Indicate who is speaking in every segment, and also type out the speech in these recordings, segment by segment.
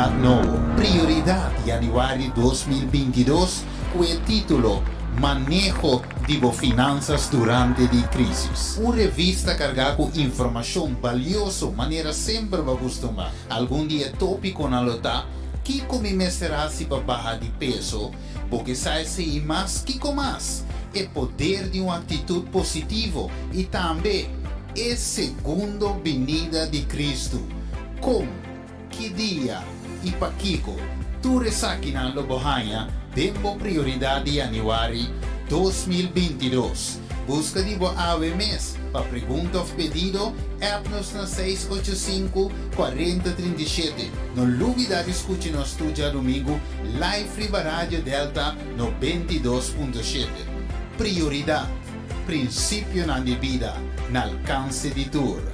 Speaker 1: Prioridat nobo. Prioridat yanüari 2022 ku e título Maneho di bo finansas durante di krísis. Un revista kargá ku informashon balioso manera semper bo a kustumá. Algun di e tópikonan lo ta, Kiko mi mester hasi pa baha di peso? Bo ke sa esei mas? Kiko mas? E poder di un aktitut positivo i tambe E segundo binida di Kristu. Kon, ki dia i pakiko tur esakinan lo bo haña den bo prioridat di yanüari 2022? Buska di bo awe mes. Pa pregunta òf pedido, app nos na 685 40 37. No lubidá di skucha nos tur djadumingu live riba Radio Delta 92.7. Prioridat, prinsipionan di bida na alkanse di tur.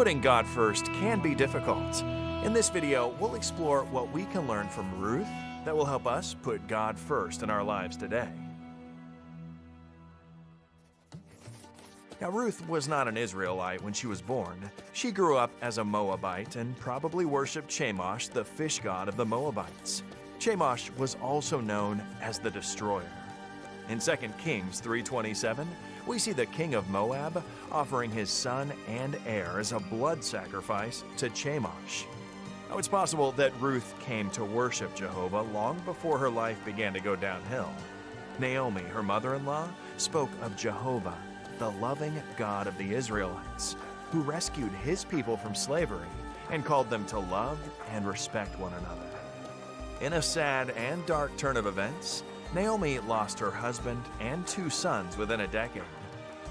Speaker 2: Putting God first can be difficult. In this video, we'll explore what we can learn from Ruth that will help us put God first in our lives today. Now, Ruth was not an Israelite when she was born. She grew up as a Moabite and probably worshipped Chemosh, the fish god of the Moabites. Chemosh was also known as the destroyer. In 2 Kings 3:27, we see the king of Moab offering his son and heir as a blood sacrifice to Chemosh. Now, it's possible that Ruth came to worship Jehovah long before her life began to go downhill. Naomi, her mother in law, spoke of Jehovah, the loving God of the Israelites, who rescued his people from slavery and called them to love and respect one another. In a sad and dark turn of events, Naomi lost her husband and two sons within a decade.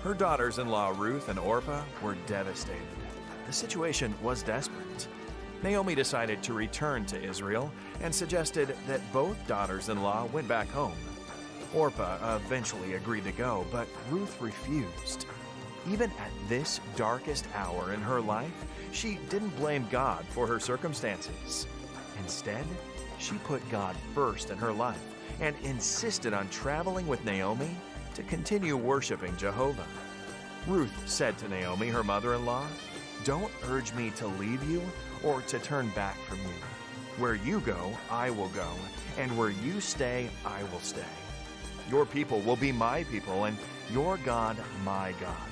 Speaker 2: Her daughters in law, Ruth and Orpah, were devastated. The situation was desperate. Naomi decided to return to Israel and suggested that both daughters in law went back home. Orpah eventually agreed to go, but Ruth refused. Even at this darkest hour in her life, she didn't blame God for her circumstances. Instead, she put God first in her life and insisted on traveling with Naomi to continue worshiping Jehovah. Ruth said to Naomi, her mother in law, Don't urge me to leave you or to turn back from you. Where you go, I will go, and where you stay, I will stay. Your people will be my people, and your God, my God.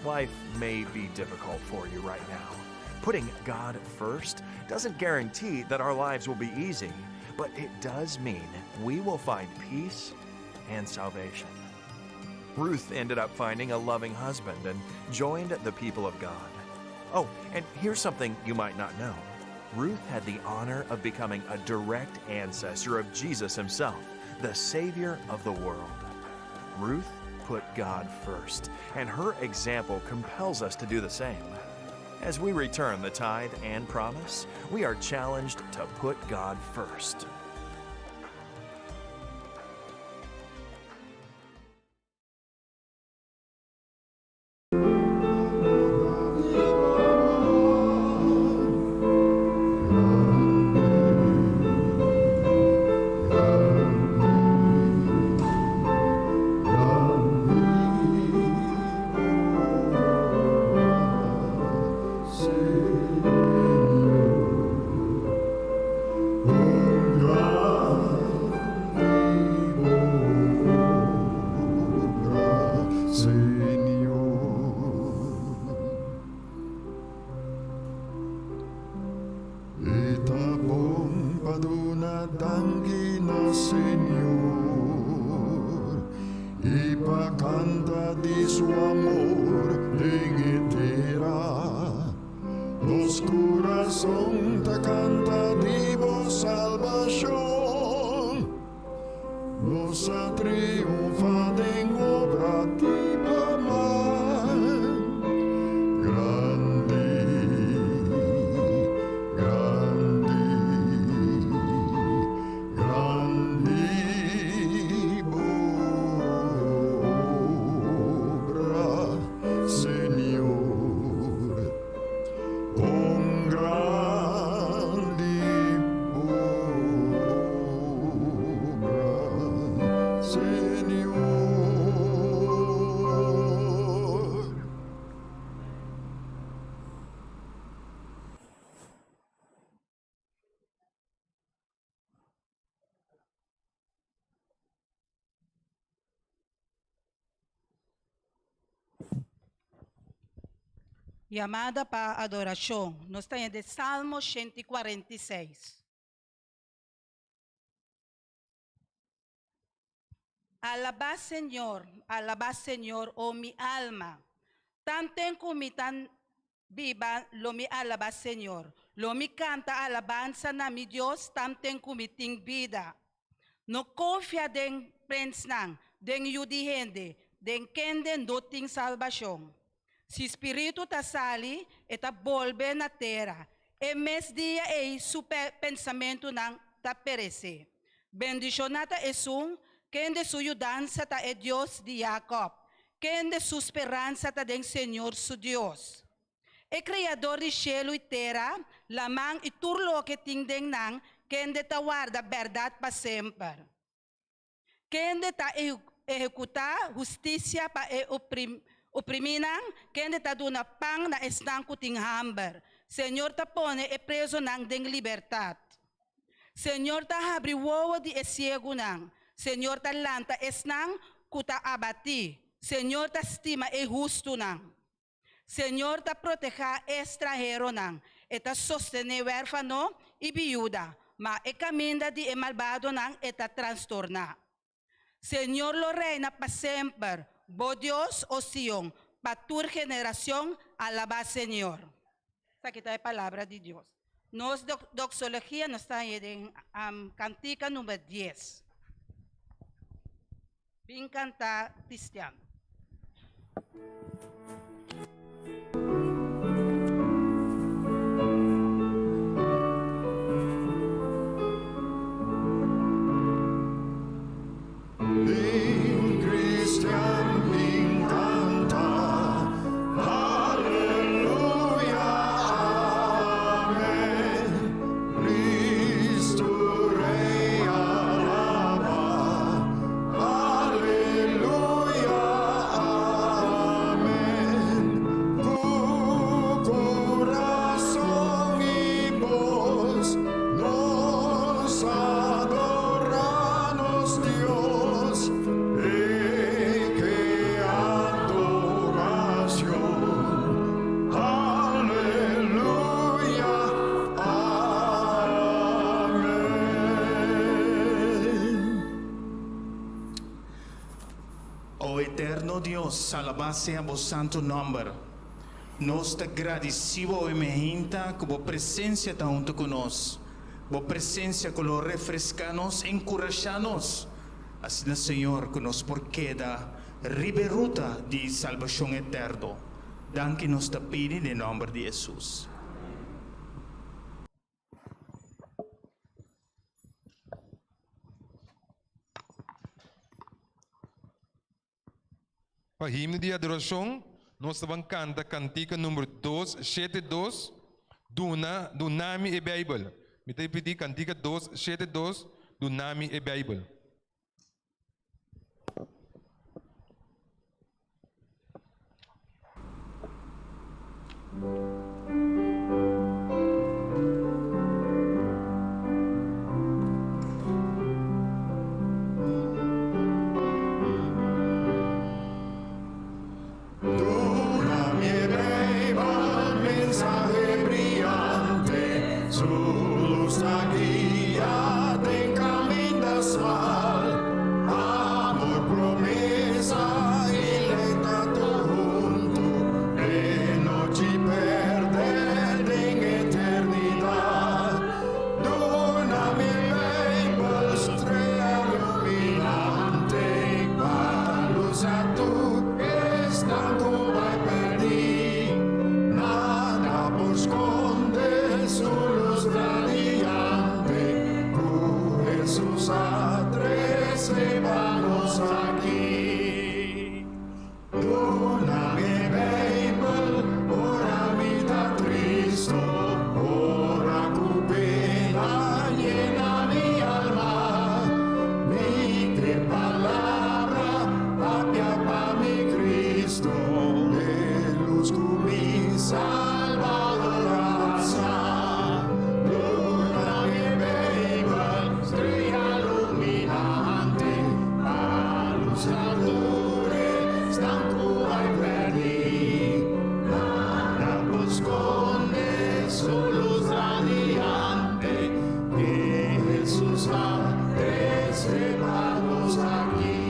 Speaker 2: Life may be difficult for you right now. Putting God first doesn't guarantee that our lives will be easy, but it does mean we will find peace and salvation. Ruth ended up finding a loving husband and joined the people of God. Oh, and here's something you might not know. Ruth had the honor of becoming a direct ancestor of Jesus himself, the Savior of the world. Ruth put God first, and her example compels us to do the same. As we return the tithe and promise, we are challenged to put God first.
Speaker 3: E ta bon pa duna danki na Señor i pa kanta di su amor den e tera. Nos kurason ta kanta di bo salbashon. Nos a triunfa den obra di bo man. Grandi, grandi, grandi bo obra, Señor. Con grandi bo obra, Señor.
Speaker 4: Yamada pa adorashon. Nos ta den Salmo 146. Alabá Señor, alabá Señor, oh mi alma. Tanten ku mi ta biba, lo mi alabá Señor. Lo mi kanta alabansa na mi Dios, tanten ku mi tin bida. No konfia den prensnan, den yu di hende, den kende no tin salbashon. Si spiritu ta sali, e ta bolbe na tera. E mes dia ei su pensamentunan ta peresé. Bendishoná ta esun, kende su yudansa ta e Dios di Jakòb, kende su speransa ta den Señor su Dios. E Kreador di shelu i tera, laman i tur loke tin den nan, kende ta warda bèrdat pa semper. Kende ta ehekutá hustisia pa e oprimínan, kende ta duna pan na esnan ku tin hamber. Señor ta pone e prezonan den libertat. Señor ta habri wowo di e siegunan. Señor ta lanta esnan ku ta abatí. Señor ta stima e hustunan. Señor ta protehá e estranheronan, e ta sostené wèrfano i biuda, ma e kaminda di e malbadonan e ta trastorná. Señor lo reina pa semper, bo Dios, o Sion, pa tur generashon, alabá Señor. Esaki ta e palabra di Dios. Nos doxologia nos ta haña den Kantika number dies. Bin kanta kristian.
Speaker 3: Bin cristian bin canta Aleluya amen Cristo Rey alaba Aleluya amen Cu corazon y voz nos adora nos Dios E ke adoracion Aleluya amen.
Speaker 5: O eterno Dios, alabá sea bo santu nòmber. Nos ta gradisí bo awe meinta ku bo presensia ta huntu ku nos. Bo presensia ku lo refreská nos, enkurashá nos. Asina, Señor, ku nos por keda riba e ruta di salbashon eterno. Danki nos ta pidi den nòmber di Hesus.
Speaker 6: Pa himno di adorashon nos ta ban kanta kantika number dos shete dos, Duna, Dunami e Beibel. Mi ta ripití, kantika dos shete dos, Dunami e Beibel.
Speaker 3: Duna mi e Bijbel, mensahe briyante, Su luz ta guia den caminda smal. Amor, promesa y ley ta tur hunto, E nochi perde den eternidad. Duna mi e Bijbel, strea luminante, Pa lusa tur esnan ku bai perdí. Nada por skonde su lus radiante, Ku Hesus a trese pa nos aki. Duna mi e Bijbel ora mi ta tristo, ora cu pena yena mi alma. Mi ke palabra papia pa mi Cristo, e luz cu mi Salvador a hasa. Duna mi e Bijbel, strea luminante, pa lusa tur esnan cu bai perdi. Nada por sconde su luz radiante, que Jesus a trece pa nos aki.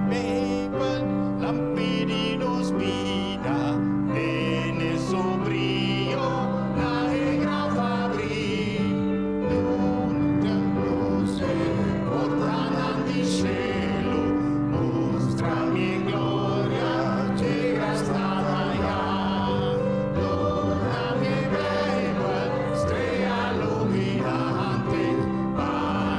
Speaker 3: Bijbel, lampi di nos bida, tene su brio na e gran fabri. Duna luz e portanan di shelu, mustra mi gloria dje grasnan aya. Duna mi Bijbel, strea luminante, pa.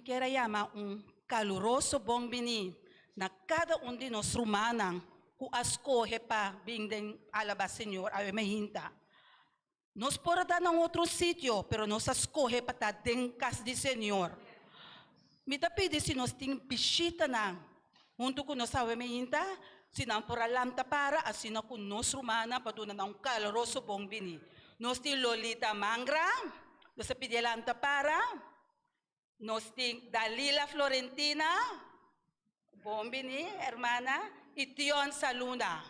Speaker 4: Mi kier a yama un kaluroso bon bini na kada un di nos rumannan ku a skohe pa bin den alabá Señor awe mainta. Nos por a ta na un otro sitio, pero nos a skohe pa ta den kas di Señor. Mi ta pidi si nos tin bishitanan huntu ku nos awe mainta, si nan por a lanta para asina ku nos rumannan pa duna nan un kaluroso bon bini. Nos tin Lolita Mangra, nos a pidi e lanta para. Nos tin Dalila Florentina, bon bini hermana, i Tion Saluna.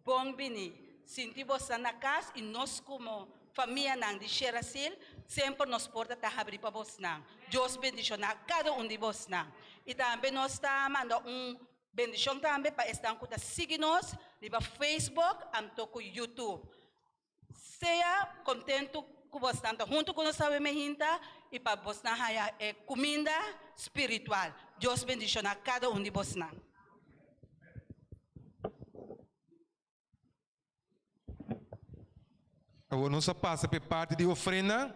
Speaker 4: Bon bini. Sinti bo sa na kas i nos komo famianan di Sherasil semper nos porta ta habri pa bosnan. Dios bendishoná kada un di bosnan. I tambe nos ta manda un bendishon tambe pa esnan ku ta sigui nos riba Facebook anto ku YouTube. Sea kontentu ku bosnan ta huntu ku nos awe mehinta i pa bosnan haña e kuminda spiritual. Dios bendishoná kada un di bosnan.
Speaker 6: Awor nos a pasa pa e parti di ofrenda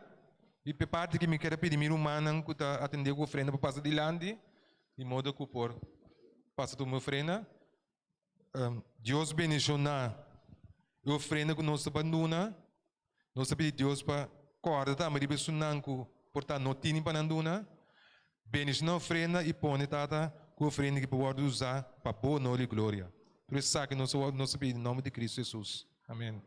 Speaker 6: i pa e parti ki mi kier a pidi mi rumannan ku ta atendé ku ofrenda pa pasa dilanti di modo ku por pasa tuma ofrenda. Dios bendishoná e ofrenda ku nos ta banduna. Nos ta pidi Dios pa kòrda tambe riba esunnan ku por ta no tini pa nan duna. Bendishoná ofrenda i pone, Tata, ku ofrenda ki por wòrdu usá pa bo honor i gloria. Tur esaki nos ta pidi den nòmber di Kristu Hesus. Amen.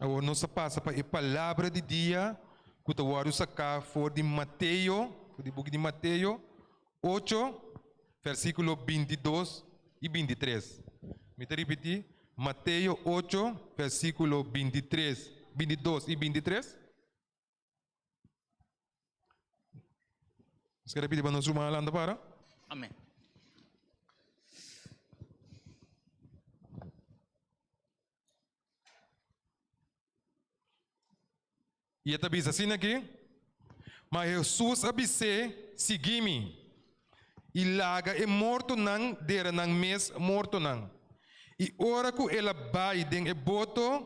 Speaker 6: Awor nos ta pasa pa e palabra di dia ku ta wòrdu saká for di Mateo, for di buki di Mateo ocho, versíkulo bintidos i bintitres. Mi ta ripití, Mateo ocho, versíkulo bintitres, bintidos i bintitres. Nos kere pidi pa nos ruman lanta para.
Speaker 5: Amen.
Speaker 6: I e ta bisa asina aki, Ma Hesus a bis'é, Sigui mi, i laga e mortonan dera nan mes mortonan. I ora ku el a bai den e boto,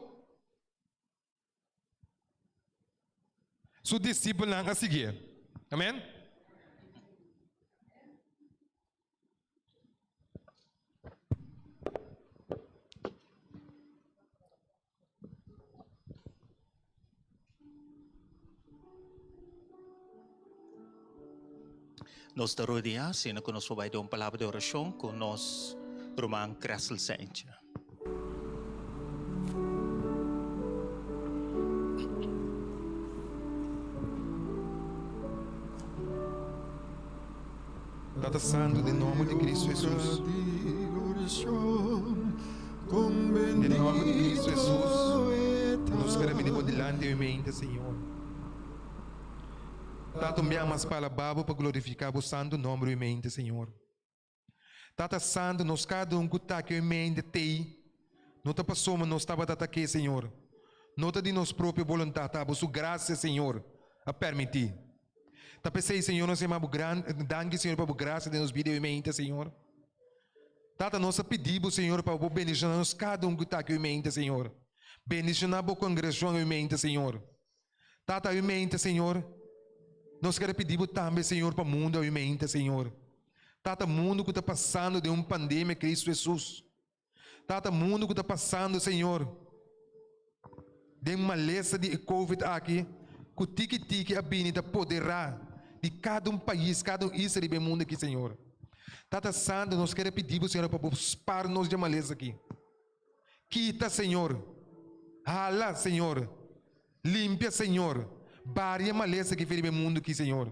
Speaker 6: Su disipelnan a siguié. Amen.
Speaker 5: Nos ta rodia asina ku nos por bai den un palabra di orashon ku nos ruman Kressel Seintje.
Speaker 6: Tata Santu, den nomber di Cristo Hesus. Den nomber di Cristo Hesus, nos kere bini bo dilanti hoy mente, Señor. Tata, un bia mas pa alabá bo, pa glorifiká bo santu nomber hoy mente, Señor. Tata Santu, nos kada un ku ta aki hoy mente t'ei, no ta pasobra nos tabata ta ke, Señor. No ta di nos propio boluntat, ta bo su grasia, Señor, a permití. Ta p'esei, Señor, nos yama bo gran, danki, Señor, pa bo grasia den nos bida hoy mente, Señor. Tata, nos a pidi bo, Señor, pa bo bendishoná nos kada un ku ta aki hoy mente, Señor. Bendishoná bo kongregashon hoy mente, Señor. Tata, hoy mente, Señor, nos kere pidi bo tambe, Señor, pa mundu hoy mente, Señor. Tata, mundu ku ta pasando den un pandemia, Cristo Jesus. Tata, mundu ku ta pasando, Señor, den malesa di e covid aki, ku tiki tiki a bini ta poderá di kada un pais, kada un isla riba e mundu aki, Señor. Tata Santu, nos kere pidi bo, Señor, pa bo spar nos di e malesa aki. Kita, Señor. Hala, Señor. Limpia, Señor. Baria e malesa ki riba e mundu aki, Señor.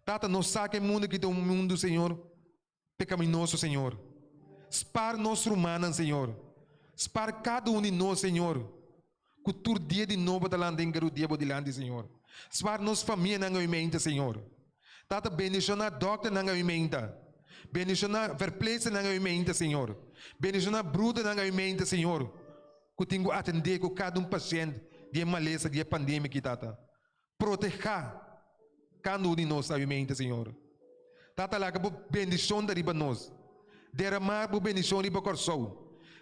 Speaker 6: Tata, nos sa ku e mundu aki ta un mundu, Señor, pekaminoso, Señor. Spar nos rumannan, Señor. Spar kada un di nos, Señor, ku tur dia di nobo ta lanta den keru dia Bo dilanti, Señor. Spar nos famianan awimente, Señor. Tata, bendishoná dòkternan awimente. Bendishoná verpleegsternan awimente, Señor. Bendishoná brudernan awimente, Señor, ku tin ku atendé ku kada un pashènt di e malesa di e pandemia aki, Tata. Protehá kada un di nos awimente, Señor. Tata, laga Bo bendishon ta riba nos. Deramá Bo bendishon riba Kòrsou.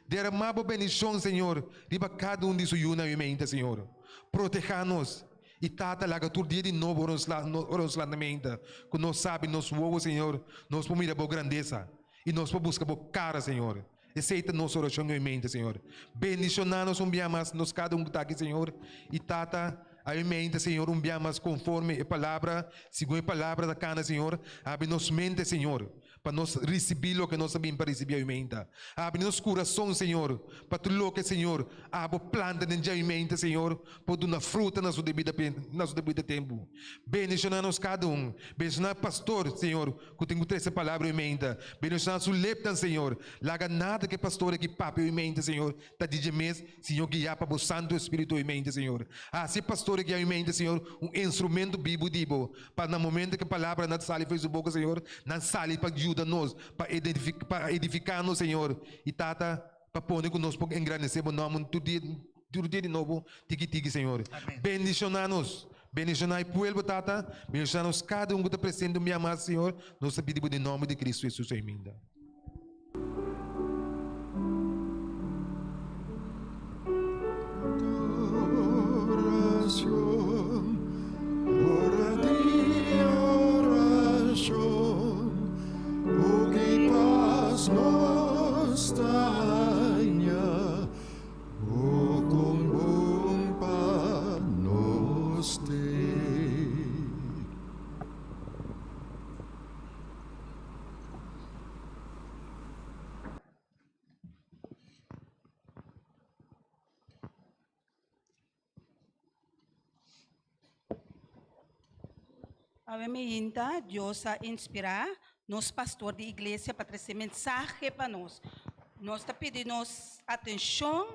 Speaker 6: Deramá Bo bendishon, Señor, riba kada un di Su yunan awimente, Señor. Protehá nos. I Tata, laga tur dia di nobo ora nos ora nos lanta menta, ku nos sabi nos wowo, Señor, nos por mira Bo grandesa i nos por buska Bo kara, Señor. Esei ta nos orashon awe mente, Señor. Bendishoná nos un bia mas, nos kada un ku ta aki, Señor. I Tata, awe mente, Señor, un bia mas konforme e palabra, segun e palabra ta kana, Señor, habri nos mente, Señor, pa nos risibí loke nos a bin pa risibí awe mente. Habri nos kurason, Señor, pa tur loke, Señor, abo planta den dje awe mente, Señor, por duna fruta na su debida na su debida tempu. Bendishoná nos kada un. Bendishoná pastor, Señor, ku tin ku trese palabra oe meinta. Bendishoná su lepnan, Señor. Laga nada ku e pastor aki papia oe meinta, Señor, ta di dje mes, Señor, guiá pa bo Santu Espíritu oe meinta, Señor. Hasi e pastor aki oe meinta, Señor, un instrumento bibu di bo, pa na momento ku e palabranan ta sali for di su boka, Señor, nan sali pa yuda nos, pa pa edifiká nos, Señor. I Tata, pa pone ku nos por engrandesé bo nòmber tur dia. Tur dia di nobo, tiki tiki, Señor. Bendiciona nos. Bendiciona e pueblo, Tata. Bendiciona nos cada un cu ta presente un bia mas, Señor. Nos ta pidi bo den nomber di Cristo Jesus. Amen.
Speaker 3: O kon bon pa nos t'ei.
Speaker 4: Awe meinta Dios a inspirá nos pastor di iglesia pa trese mensahe pa nos. Nos ta pidi nos atenshon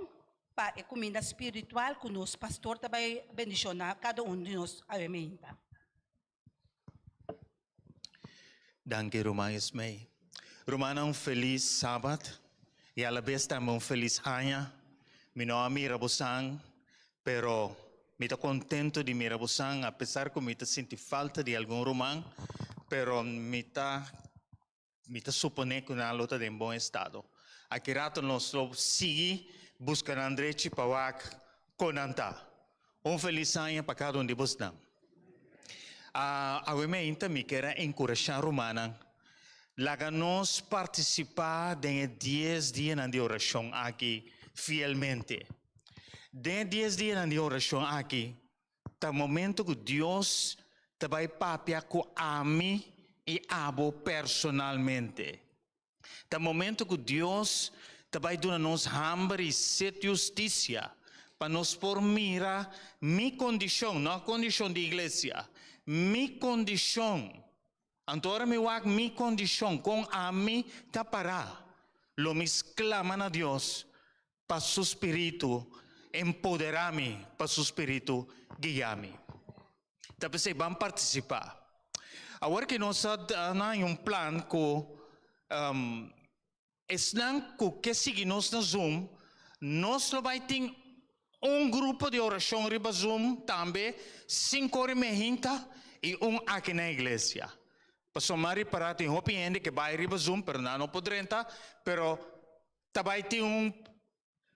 Speaker 4: pa e kuminda spiritual ku nos pastor ta bai bendishoná kada un di nos awe meinta.
Speaker 5: Danki ruman Ismay. Rumannan un felis sabat y alabes tambe un felis aña. Mi no a mira bosan pero mi ta contento di mira bosan apesar cu mi ta sinti falta di algun ruman pero mi ta mi ta supone cu nan lo ta den bon estado. Aki rato nos lo sigui busca nan drechi pa wak con nan ta. Un felis aña pa cada un di bosnan. Awe meinta mi kier a encurasha rumannan, laga nos participa den e dies dianan di oracion aki fielmente. Den e dies dianan di oracion aki ta momento cu Dios ta bay papia cu ami. i abo personalmente. Ta momento ku Dios ta bai duna nos hamber i set hustisia pa nos por mira mi kondishon, no kondishon di iglesia, mi kondishon. Anto ora mi wak mi kondishon, kon ami ta pará, lo mi sklama na Dios pa su spiritu empoderá mi, pa su spiritu guia mi. Ta p'esei ban partisipá. Awor ki nos a haña un plan ku esnan ku ke sigui nos na Zoom, nos lo bai tin un grupo di orashon riba Zoom tambe sinku ora i mei hinta i un aki na iglesia. Pasobra mi a ripará tin hopi hende ke bai riba Zoom pero nan no por drenta, pero ta bai tin un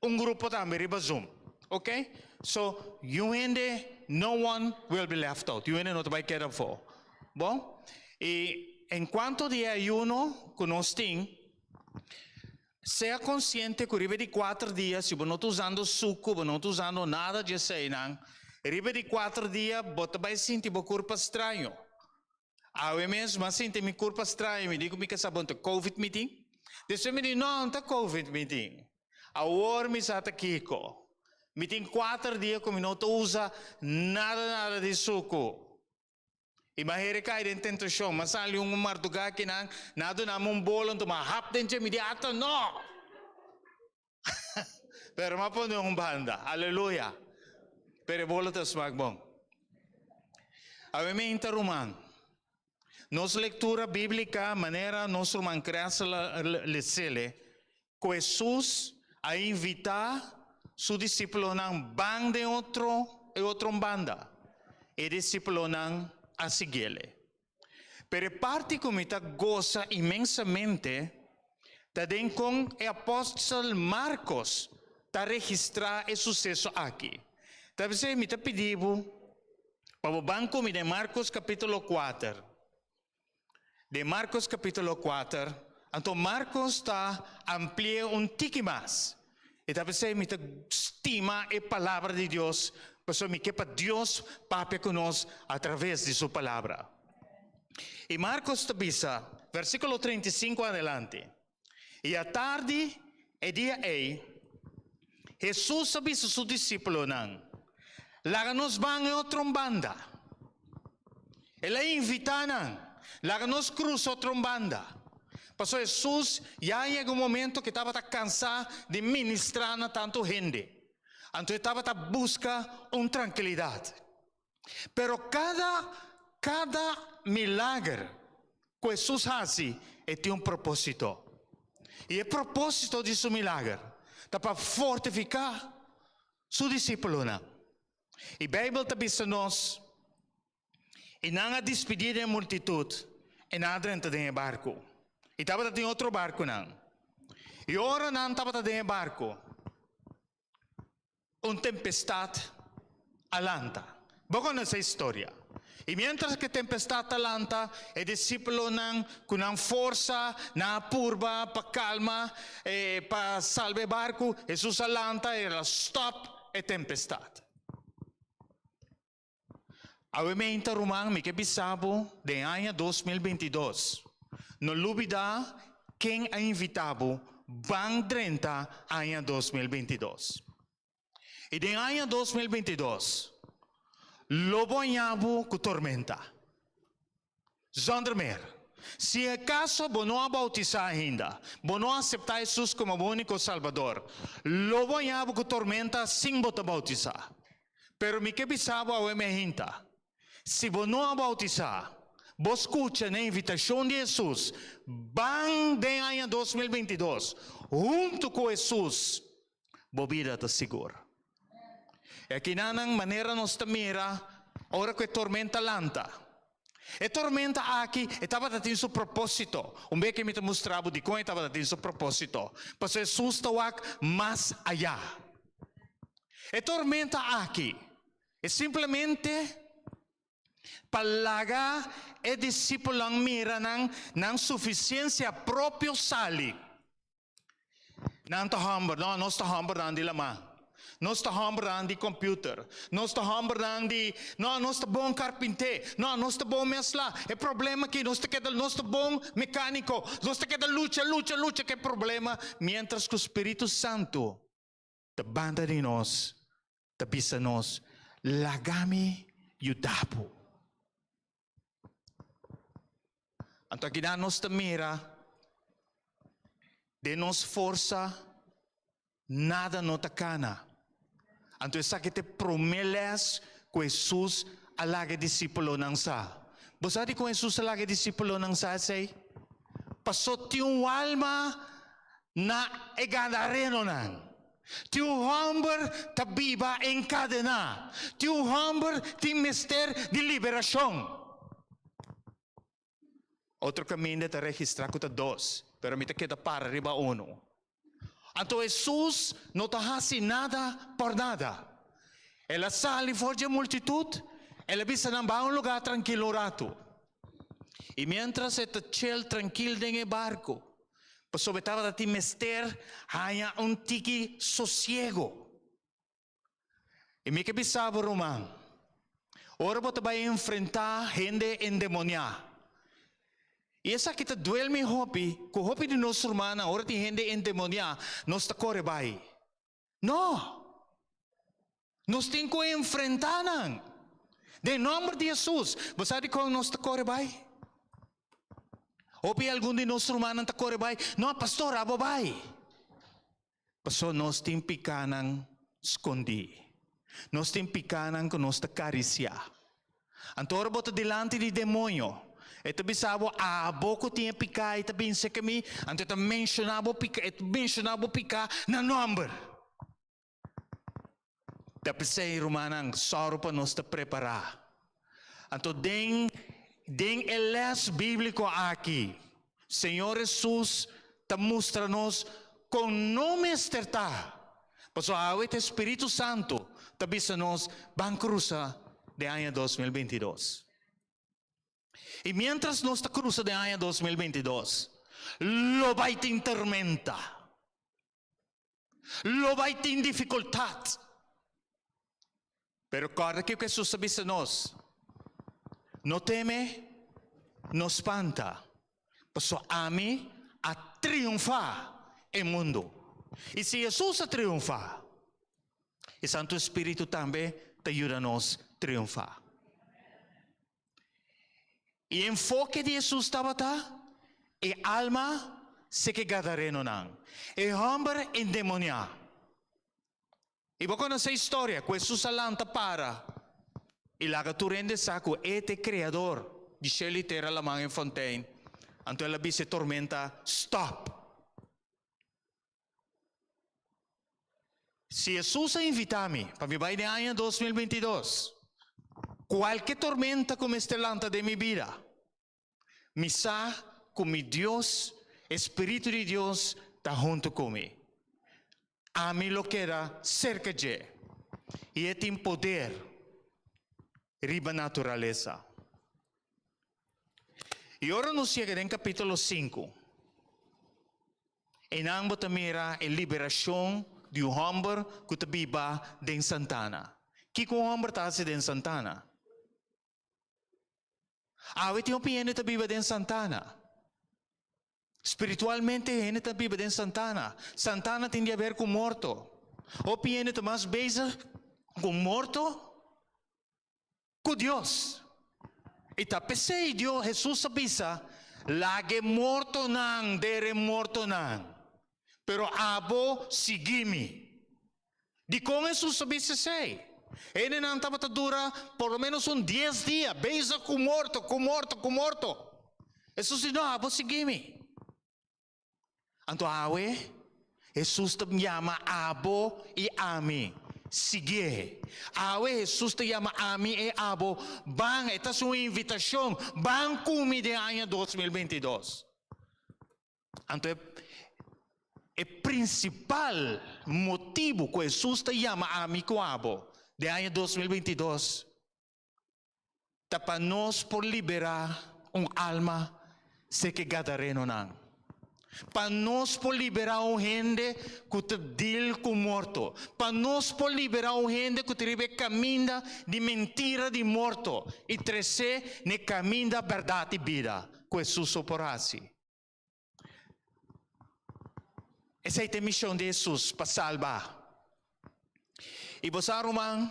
Speaker 5: un grupo tambe riba Zoom. Ok? So, yu hende, no one will be left out. Yu hende no ta bai keda afó. Bon? I en cuanto di e ayuno ku nos tin, sea konsiente ku riba di kuater dia, si bo no ta usando suku, bo no ta usando nada di eseinan, riba di kuater dia bo ta bai sinti bo kurpa straño. Awe mes m'a sinti mi kurpa straño, mi di ku mi ke sa bon ta covid mi tin. Despues mi di no, no ta covid mi tin. Awor mi sa ta kiko. Mi tin kuater dia ku mi no ta usa nada nada di suku. I m'a heri kai den tentashon, m'a sali un marduga akinan, nan a duna mi un bolo, anto m'a hap den dje, mi di ata no! Pero m'a pone un banda. Aleluya. Pero e bolo ta smak bon. Awe mi inta ruman. Nos lectura bíblica manera nos ruman Cressel a lesele cu Hesus a invita su discipulonan ban den otro e otro banda. E discipulonan a siguiele. Pero e parti ku mi ta gosa inmensamente ta den kon e apòstel Markos ta registrá e suseso aki. Ta p'esei mi ta pidi bo pa bo ban ku mi den Markos kapítulo kuater. Den Markos kapítulo kuater, anto Markos ta ampli'é un tiki mas. I ta p'esei mi ta stima e Palabra di Dios, pasobra mi ke pa Dios papia ku nos atraves di su Palabra. I Markos ta bisa, versíkulo 35 adelante, I atardi e dia ei, Hesus a bisa su disípulonan, Laga nos ban e otro banda. El a invitá nan, Laga nos krusa otro banda. Pasobra Hesus ya a yega un momento ku e tabata kansá di ministrá na tantu hende. Anto e tabata buska un trankilidat. Pero kada kada milager ku Hesus hasi, e tin un propósito. I e propósito di su milager ta pa fortifiká su disípulonan. I Beibel ta bisa nos, I nan a dispidí den e multitut, i nan a drenta den e barku. I tabata tin otro barkunan. I ora nan tabata den e barku, un tempestat a lanta. Bo konosé e historia. I miéntras ku e tempestat ta lanta, e disípulonan ku nan forsa, nan a purba pa kalma, pa salba e barku. Hesus a lanta i el a stòp e tempestat. Awe meinta ruman mi ke bisa bo den aña 2022 no lubida ken a invita bo ban drenta aña 2022. I den aña 2022 lo bo haña bo ku tormenta. Zonder meer. Si acaso bo no a bautisa ainda, bo no a acepta Jesus como bo unico Salbador, lo bo haña bo cu tormenta sin bo ta bautisa. Pero mi ke bisa bo awe mehinta, si bo no a bautisa, bo scucha n'e invitacion di Jesus, ban den aña 2022, hunto cu Jesus, bo bida ta sigur. E akinanan manera nos ta mira ora ku e tormenta lanta. E tormenta aki e tabata tin su propósito. Un bes ke mi ta mustra bo dikon e tabata tin su propósito. Pasobra Hesus ta wak mas ayá. E tormenta aki e simplemente pa laga e disipelnan mira nan nan sufisiensia propio sali. Nan ta hòmber, no, nos ta hòmbernan di lamá. Nos ta hòmbernan di kòmpiuter. Nos ta hòmbernan di, no, nos ta bon karpinté. No, nos ta bon mèslá. E problema aki, nos ta keda, nos ta bon mekániko. Nos ta keda lucha, lucha, lucha ku e problema, miéntras ku Spiritu Santu ta banda di nos, ta bisa nos, Laga mi yuda bo. Anto akinan nos ta mira den nos forsa nada no ta kana. Anto esaki ta e promé lès ku Hesus a laga e disípulonan sa. Bo sa dikon Hesus a laga e disípulonan sa esei? Pasó tin un alma na e gadarenonan. Tin un hòmber ta biba enkadená. Tin un hòmber tin mester di liberashon. Otro kaminda ta registrá ku ta dos, pero mi ta keda para riba unu. Anto Hesus no ta hasi nada por nada. El a sali for dje multitut, el a bisa nan bai un lugá trankil un ratu. I miéntras e ta chel trankil den e barku, pasobra e tabata tin mester haña un tiki sosiego. I mi ke bisa bo, ruman, ora bo ta bai enfrentá hende endemoniá, i esaki ta duel mi hopi, ku hopi di nos rumannan ora tin hende endemoniá, nos ta kore bai. No! Nos tin ku enfrentá nan. Den nòmber di Hesus. Bo sa dikon nos ta kore bai? Hopi algun di nos rumannan ta kore bai, No, pastor, abo bai. Pasobra nos tin pikánan skondí. Nos tin pikánan ku nos ta karisiá. Anto ora bo ta dilanti di demoño, e ta bisa bo, Abo ku tin e piká ei ta bin serka mi, anto e ta menshoná bo piká, e ta menshoná bo piká na nòmber. Ta p'esei, rumannan, sòru pa nos ta prepará. Anto den den e lès bíbliko aki, Señor Hesus ta mustra nos kon no mester ta. Pasobra awe ta e Spiritu Santu ta bisa nos ban krusa den aña 2022. I miéntras nos ta krusa den aña 2022, lo bai tin tormenta. Lo bai tin difikultat. Pero kòrda kiko Hesus a bisa nos, No teme, no spanta, pasobra ami a triunfá e mundu. I si Hesus a triunfá, e Santu Spiritu tambe ta yuda nos triunfá. E enfoke di Hesus tabata e alma seke gadarenonan, e hòmber endemoniá. I bo konosé e storia ku Hesus a lanta para i laga tur hende sa ku e ta e Kreador di shelu i tera, laman i fontein. Anto el a bisa e tormenta, Stòp! Si Hesus a invitá mi pa mi bai den aña 2022, kualke tormenta ku mester lanta den mi bida, mi sa ku mi Dios, e Spiritu di Dios, ta huntu ku mi. Ami lo keda serka dje, i e tin poder riba naturalesa. I ora nos yega den kapítulo sinku, Einan bo ta mira e liberashon di un hòmber ku ta biba den santana. Kiko un hòmber ta hasi den santana? Awe tin hopi hende ta biba den santana. Spiritualmente hende ta biba den santana. Santana tin di haber ku morto. Hopi hende ta mas bezig ku morto Ku Dios. I ta p'esei Dios, Hesus a bisa, Laga e mortonan dera e mortonan, pero abo sigui mi. Dikon Hesus a bisa esei? Hendenan tabata dura por lo ménos un dies dia bezig ku morto, ku morto, ku morto. Hesus di, No, abo sigui mi. Anto awe, Hesus ta yama abo i ami, Siguié. Awe Hesus ta yama ami i abo, Ban, e ta hasi un invitashon, ban ku mi den aña 2022. Anto e e prinsipal motibu ku Hesus ta yama ami ku abo den aña 2022 Ta pa nos por liberá un alma serka e gadarenonan. Pa nos por liberá un hende ku ta deal ku morto. Pa nos por liberá un hende ku ta riba e kaminda di mentira di morto i tres'é na e kaminda bèrdat i bida ku Hesus so por hasi. Esei ta e mishon di Hesus, pa salba. I bo sa ruman,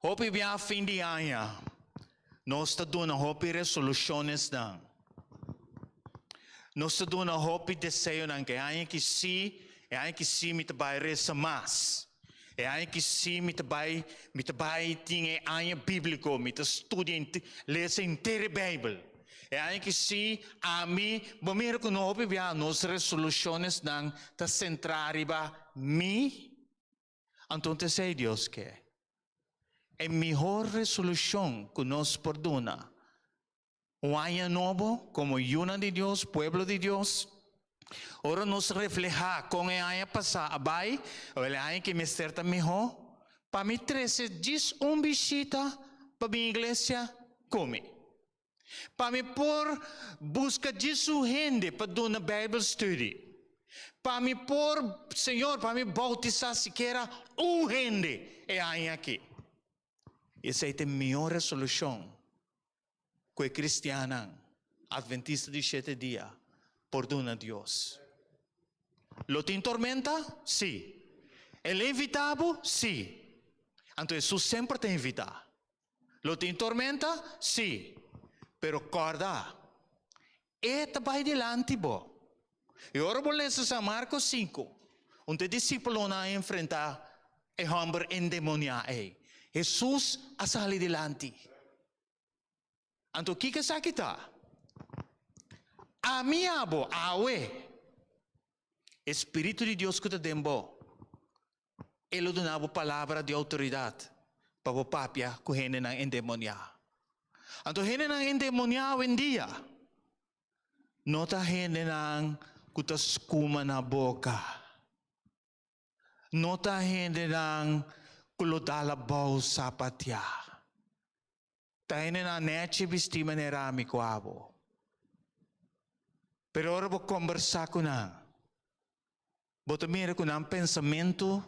Speaker 5: hopi bia fin di aña nos ta duna hopi resolushonnesnan. Nos ta duna hopi deseonan ku e aña ki si, e aña ki si mi ta bai resa mas. E aña ki si mi ta bai, mi ta bai tin e aña bíbliko, mi ta studia, lesa henter e Beibel. E aña ki si ami, bo mira ku no hopi bia nos resolushonnesnan ta sentrá riba mi, anto ta esei Dios ke. E mihor resolushon ku nos por duna Un aña nobo komo yunan di Dios, pueblo di Dios. Ora nos reflehá kon e aña pasá a bai, awel e aña ki mester ta mihó. Pa mi trese djis un bishita pa bin iglesia ku mi. Pa mi por buska djis un hende pa duna Bijbelstudie. Pa mi por, Señor, pa mi boutisá sikiera un hende e aña aki. Esei ta e mihó resolushon ku e kristiannan Adventista di Shete Dia por duna Dios. Lo tin tormenta? Sí. El a invitá bo? Sí. Anto Hesus semper ta invitá. Lo tin tormenta? Sí. Pero kòrda, E ta bai dilanti bo. I ora bo lesa San Marko sinku, un di e disípulonan a enfrentá e hòmber endemoniá ei. Hesus a sali dilanti. Anto kiko esaki ta? Ami abo awe, e Spiritu di Dios ku ta den bo, e lo duna bo palabra di outoridat pa bo papia ku hendenan endemoniá. Anto hendenan endemoniá awendia no ta hendenan ku ta skuma na boka. No ta hendenan ku lo dal abou sapatiá. Ta hendenan nèchi bistí manera ami ku abo. Pero ora bo kombersá ku nan, bo ta mira ku nan pensamentu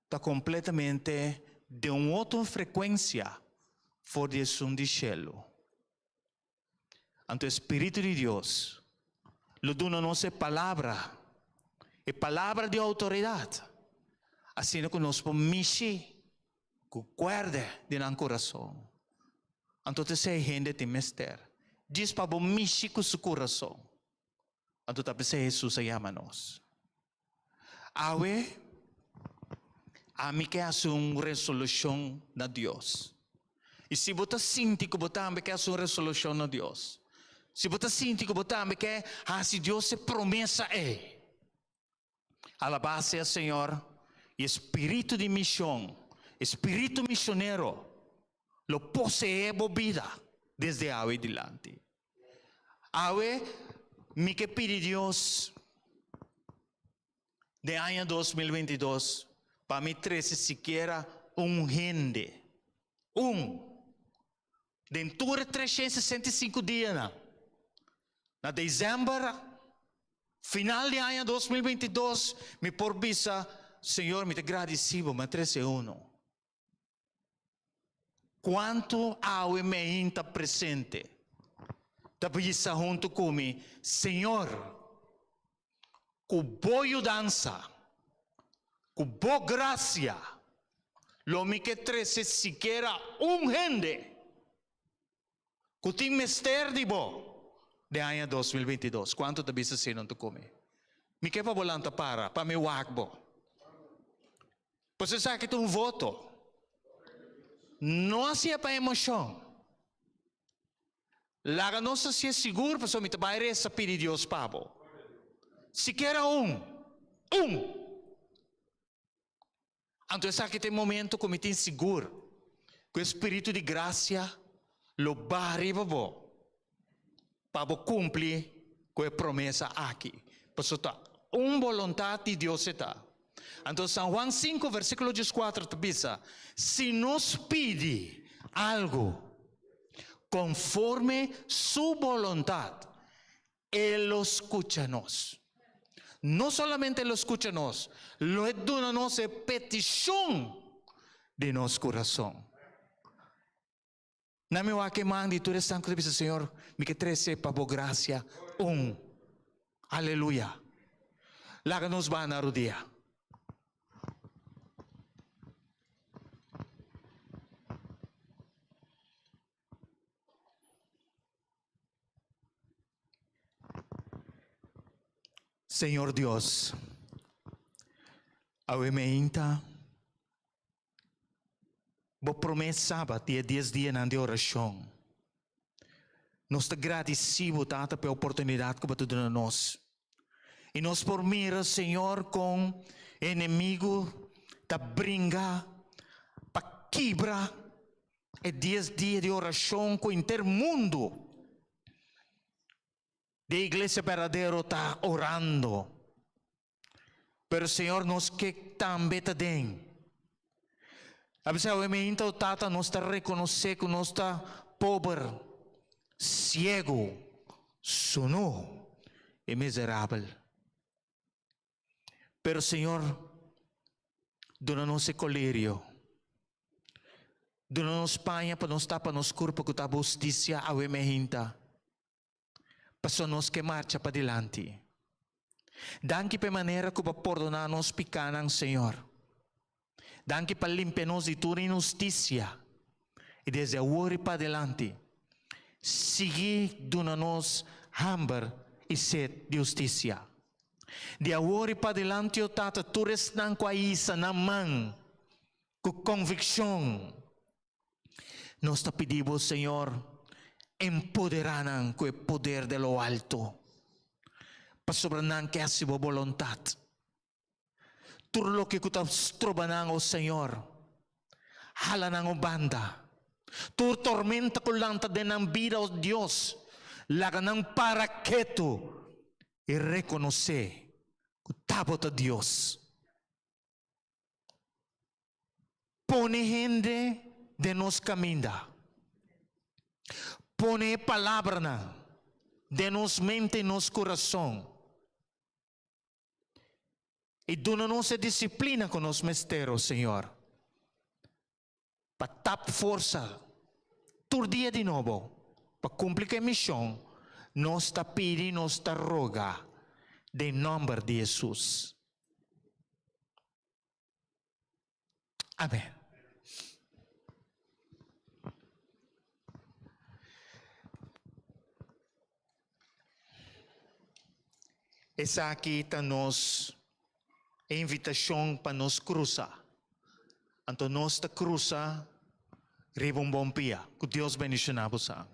Speaker 5: ta kompletamente den un otro frekuensia for di esun di shelu. Anto e Spiritu di Dios lo duna nos e palabra, e palabra di outoridat, asina ku nos por mishi ku kuerde di nan kurason. Anto ta esei hende tin mester, djis pa bo mishi ku su kurason. Anto ta p'esei Hesus a yama nos. Awe, ami ke hasi un resolushon na Dios. I si bo ta sinti ku bo tambe ke hasi un resolushon na Dios, si bo ta sinti ku bo tambe ke hasi Dios e promesa ei, alabá sea Señor i e spiritu di mishon, e spiritu mishonero lo poseé bo bida desde awe dilanti. Awe mi ke pidi Dios den aña 2022 pa mi trese sikiera un hende, un, den tur e 365 dianan. Na december, final di aña 2022, mi por bisa, Señor, mi ta gradisi bo, mi a trese uno. Kuantu awe mein ta presente ta bisa huntu ku mi, Señor, ku bo yudansa, ku bo grasia, lo mi ke trese sikiera un hende ku tin mester di bo den aña 2022. Kuantu ta bisa asina huntu ku mi? Mi ke pa bo lanta para, pa mi wak bo. Pues esaki ta un voto. No hasié pa emoshon. Laga nos hasié sigur pasobra mi ta bai resa pidi Dios pa bo. Sikiera un. Un! Anto esaki ta e momento ku mi tin sigur ku e spiritu di grasia lo baha riba bo pa bo kumpli ku e promesa aki, pasobra ta un boluntat di Dios e ta. Anto San Juan sinku versíkulo dieskuater ta bisa, Si nos pidi algu konforme su boluntat. E lo skucha nos. No solamente e lo skucha nos, lo e duna nos e petishon di nos kurason. Na mi wak e man di tur esnan ku ta bisa, Señor, mi ke trese pa bo grasia un. Aleluya. Laga nos baha na rudia. Señor Dios, awe meinta Bo promé Sabat di e dies dianan di orashon. Nos ta gradisí Bo, Tata, pa e oportunidat ku Bo ta duna nos. I nos por mira, Señor, kon e enemigu ta bringa pa kibra e dies dia di orashon ku henter mundu di e iglesia berdadero ta orando. Pero Señor nos ke tambe ta den. A bisa awe meinta o Tata nos ta rekonosé ku nos ta pober, siegu, sunú i miserabel. Pero Señor duna nos e kolirio, duna nos paña pa nos tapa nos kurpa ku ta hustisia awe meinta. Pasobra nos ke marcha padilanti. Danki pa e manera ku bo a pordoná nos pikánan, Señor. Danki pa limpia nos di tur inhustisia. I desde awor i padilanti, sigui duna nos hamber i set di hustisia. Di awor i padilanti, o Tata, tur esnan ku a hisa nan man ku konvikshon, Nos ta pidi bo, Señor, empoderá nan ku e poder de lo alto, pasobra nan ke hasi bo boluntat. Tur loke ku ta stroba nan, o Señor, hala nan un banda. Tur tormenta ku lanta den nan bida, o Dios, laga nan para ketu i rekonosé ku ta bo ta Dios. Pone hende den nos kaminda. Pone e palabranan den nos mente i nos kurason. I duna nos e disiplina ku nos mester, o Señor, pa tap forsa tur dia di nobo pa kumpli ku e mishon nos ta pidi, nos ta roga den nòmber di Hesus. Amen. Esaki ta nos invitashon pa nos krusa. Anto nos ta krusa riba un bon pia. Ku Dios bendishoná bo sa.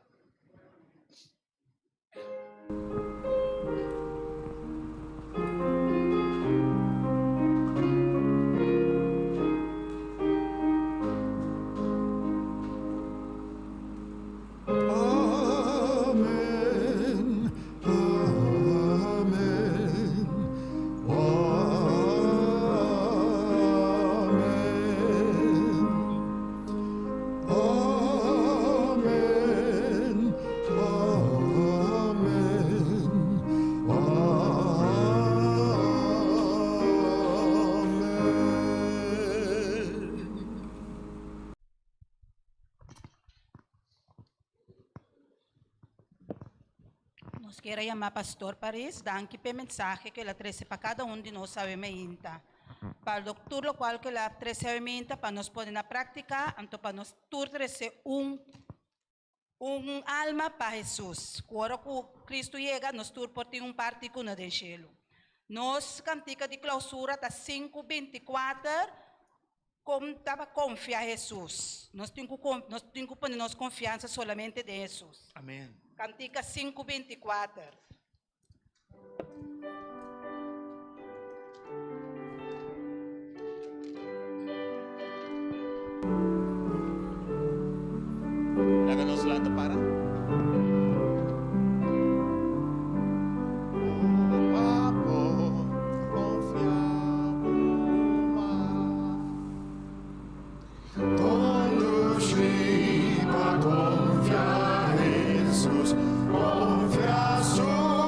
Speaker 3: Amen, amen, amen. Amen, amen, amen.
Speaker 4: Nos kier a yama Pastor Paris, danki p'e mensahe ku el a trese pa kada un di nos awe meinta. Pa lo tur lokual ku el a trese awe meinta pa nos pone na práktika, anto pa nos tur trese un un alma pa Hesus. Ku ora ku Kristu yega nos tur por tin un parti ku no den shelu. Nos kantika di klousura ta sinku binti kuater, Kon ta pa konfia Hesus? Nos tin ku nos tin ku pone nos konfiansa solamente den Hesus.
Speaker 5: Amen.
Speaker 4: Kantika sinku binti kuater.
Speaker 5: Laga nos lanta para.
Speaker 3: Conduci pa confia Jesus, confia su.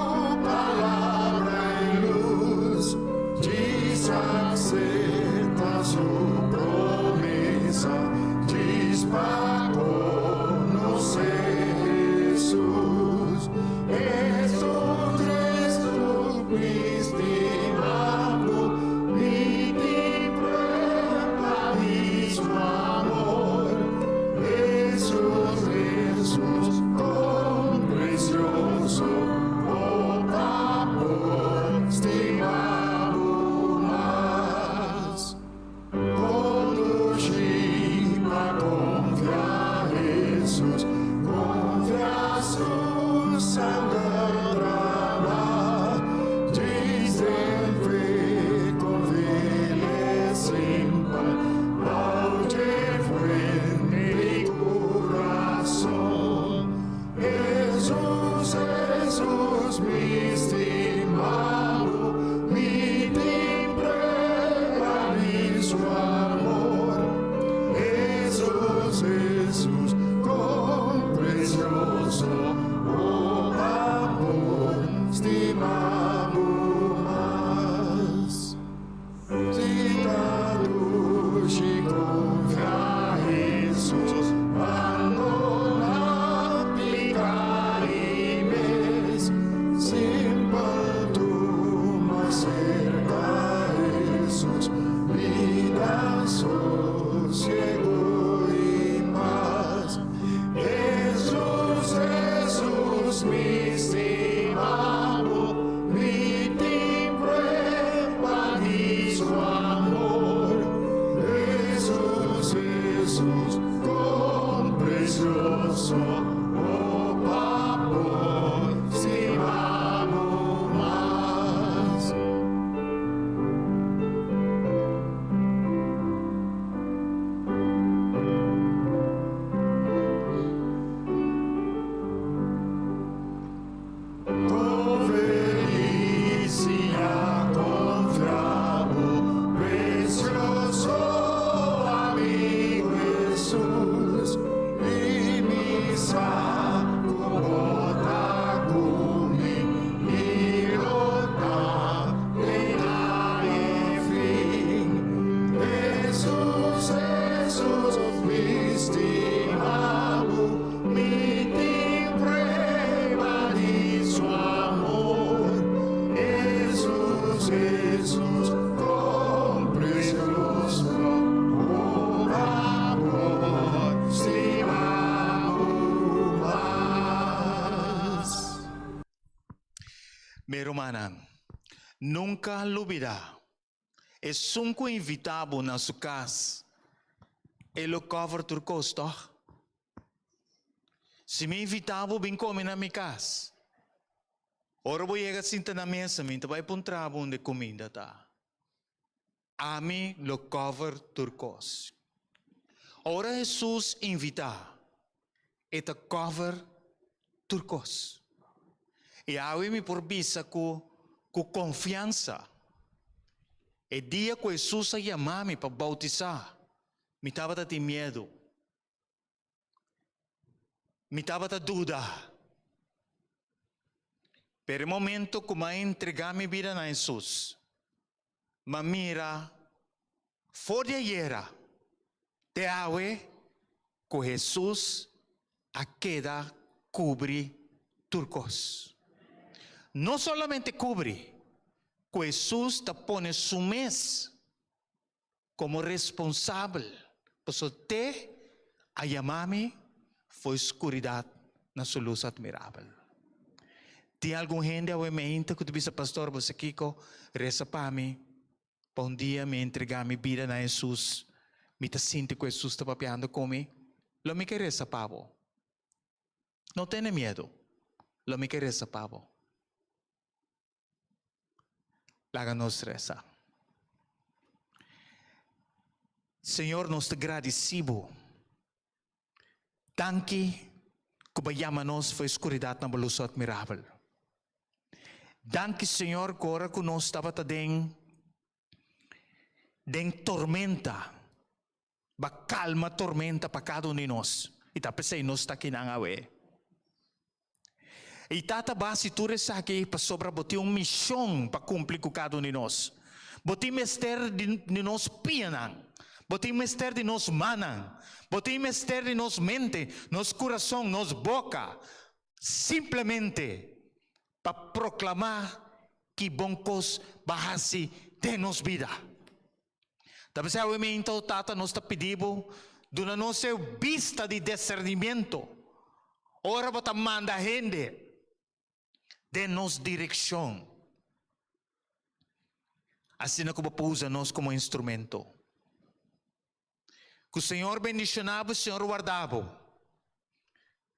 Speaker 3: Jesus kon precioso bo amor stima bo mas.
Speaker 5: Mi rumannan, nunka lubida, esun ku invitá bo na su kas, e lo kòver tur kos, tòg? Si mi invitá bo bin kome na mi kas, ora bo yega sinta na mesa mi ta bai puntra bo unda e kuminda ta. Ami lo kòver tur kos. Ora Hesus invitá, e ta kòver tur kos. I awe mi por bisa ku ku konfiansa, e dia ku Hesus a yama mi pa boutisá, mi tabata tin miedu. Mi tabata duda. Pero e momento ku mi a entregá mi bida na Hesus, mi a mira for di ayera te awe ku Hesus a keda kubri tur kos. No solamente kubri, ku Hesus ta pone su mes Komo responsabel, pasobra te a yama mi for skuridat na su lus atmirabel. Tin algun hende awe mente ku ta bisa, Pastor, bo sa kiko? Resa pa mi pa un dia mi entregá mi bida na Hesus. Mi ta sinti ku Hesus ta papiando ku mi. Lo mi ke resa pa bo. No tene miedu. Lo mi ke resa pa bo. Laga nos resa. Señor, nos ta gradisí Bo. Danki ku Bo a yama nos for e skuridat na Bo lus atmirabel. Danki, Señor, ku ora ku nos tabata den den tormenta, Bo a kalma tormenta pa kada un di nos, i ta p'esei nos ta akinan awe. I Tata bo a hasi tur esaki pasobra bo tin un mishon pa kumpli ku kada un di nos. Bo tin mester di nos pianan, bo tin mester di nos mannan, bo tin mester di nos mente, nos kurason, nos boka, simplemente pa proklamá ki bon kos bo a hasi den nos bida. Ta p'esei awe meinta, o Tata, nos ta pidi Bo, duna nos e bista di discernimiento ora Bo ta manda hende den nos direccion, asina cu Bo por usa nos como instrumento. Cu Señor bendiciona bo, Señor warda bo.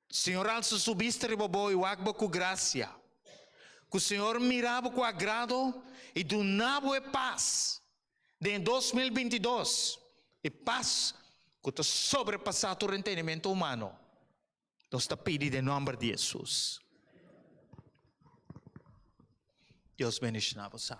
Speaker 5: Señor alsa su bista riba bo y wak bo cu gracia. Cu Señor mira bo cu agrado y duna bo e pas den 2022, e pas cu ta sobrepasa tur entendimento humano. Nos ta pidi den nomber di Jesus. Dios bendiciona bo sa.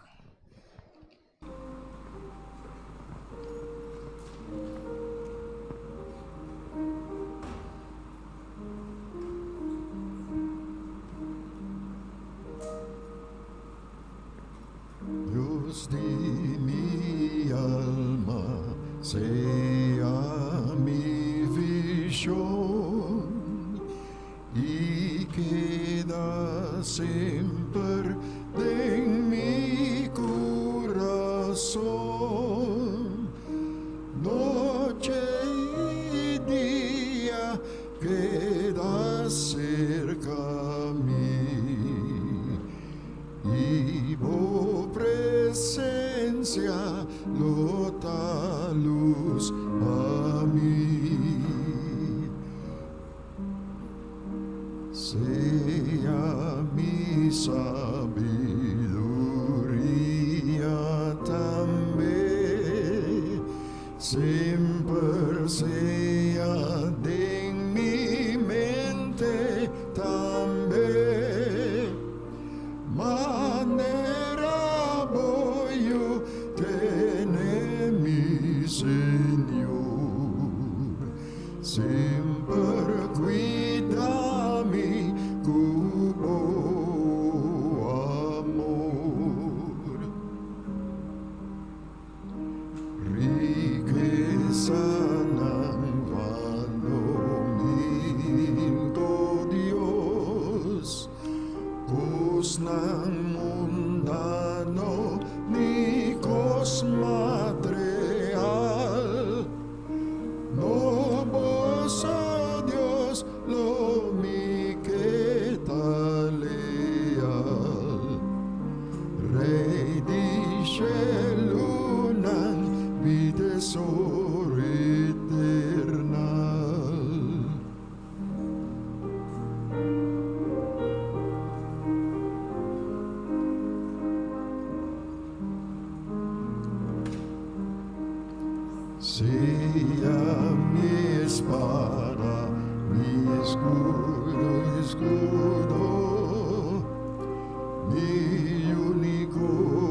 Speaker 3: Dios di mi alma, sea mi vision y keda semper den mi corazon. Noche y dia keda cerca mi. I bo presensia lo ta lus pa mi. Sea mi sabiduria tambe, semper sea den mi mente tambe. Manera bo yu tene mi Señor, semper cuida mi cu bo amor. Rikesanan. shelunan, mi tesoro eternal. Sea mi espada, mi escudo, escudo, mi único.